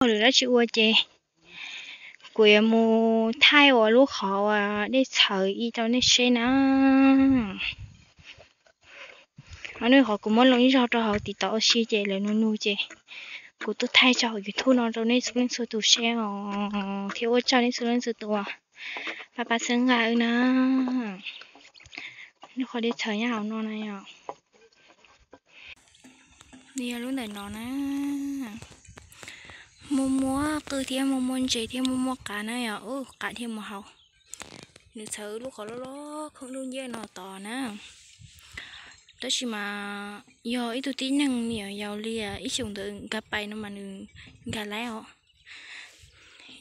lwm dab tsi ua ces kuv yuav mus thaij ua lub qhov uas dej txhawv ib rau nej seb na. Ob, nej qhov kuv muab loo ib zaug rau hauv TikTok ua si ces lawv nug nug ces kuv tuaj thaij tso hauv YouTube no rau nej txhua leej txhua tus seb os, thiab ua tsaug nej txhua leej txhua tus uas pab pab txhawb nqa wb na. Lub qhov dej txhawv nyob hauv no na yom. Nws yog lub ntawm no na. Muaj muaj qwj thiab muaj muaj ntses thiab muaj muaj qav na yom. Ub, qav thiaj mus haus. Nws txhawv lub qhov loj loj khoob dub nciab no tod na. Tab sis mas yog ib tug tib neeg me nyuam yaus li ib xyoos ntawd nkag pais no mas nws nkag laib os.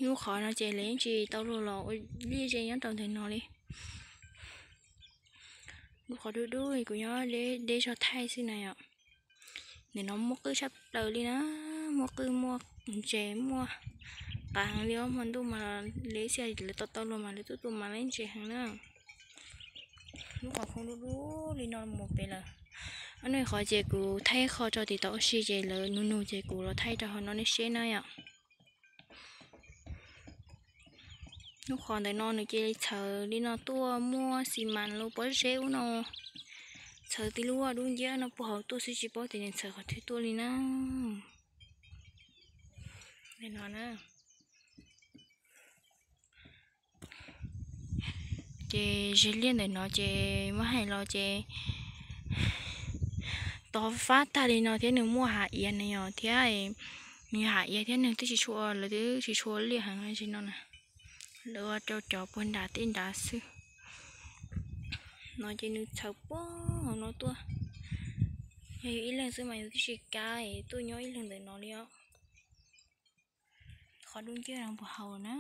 Lub qhov no ces lawv yeej tsis tau luag los ua liaj ze nyob rau ntawm no li. Lub qhov dub dub kuv nyob deb zog thaij xwb na yom. Ntawm no muaj qwj tshaj plaws li na, muaj qwj muaj ntses muaj qav heev li os. Hmo ntuj mas lawv xia lawv tau tau luag mas lawv tuaj tua mas lawv ntses heev na. Lub qhov khoob dub dub li no mus pem lawm. Ob, nej qhov ces kuv thaij qho rau TikTok ua si ces lawv nug nug ces kuv los thaij rau hauv no nej seb na yom. Lub qhov ntawm no nws cia li txhawv li no tuaj muaj xi mas lub pob zeb ub no. Txhawv tib lub dub nciab no puag hauv tuaj xwb tsis paub tias nws txhawv qhov twg tuaj li na. Ntawm no na. Ces ze liaj ntawm no ces muab hais los ces tov fab tag li no thiab nws muaj hav iav na yom, thiab nws yog hav iav thiab nws twb tsis tshua, lawv twb tsis tshua liaj heev li no na. Lawv ua rau cov puag nram tej nrad xwb. No ces nws txhawv puag hauv no tuaj. Yog yus ib leeg xwb mas yus twb tsis kam tuaj nyob ib leeg ntawm no li os. Qhov dub nciab no puag hauv na.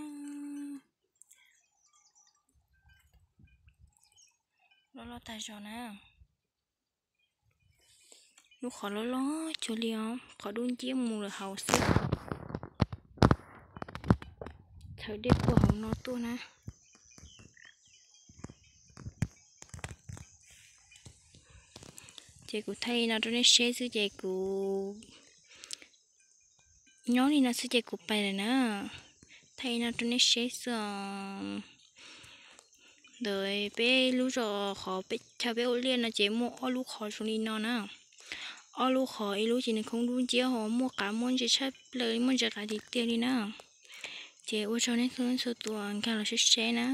Loj loj tag zog na. Lub qhov loj loj cuag li os, qhov dub nciab mus lawm hauv xwb. Txhawv dej puag hauv no tuaj na. Ces kuv thaij li no rau nej seb xwb ces kuv nyob li no xwb ces kuv pais lawm na. Thaij li no rau nej seb xwb os. Ntawm peb lub zos qhov peb chaw peb ua liaj no ces muaj ob lub qhov zoo li no na. Ob lub qhov, ib lub ces nws khoob dub nciab ho muaj qav muaj ntses tshaj plaws, muaj ntses qav tiag tiag li na. Ces ua tsaug nej txhua tus nkag los saib seb na.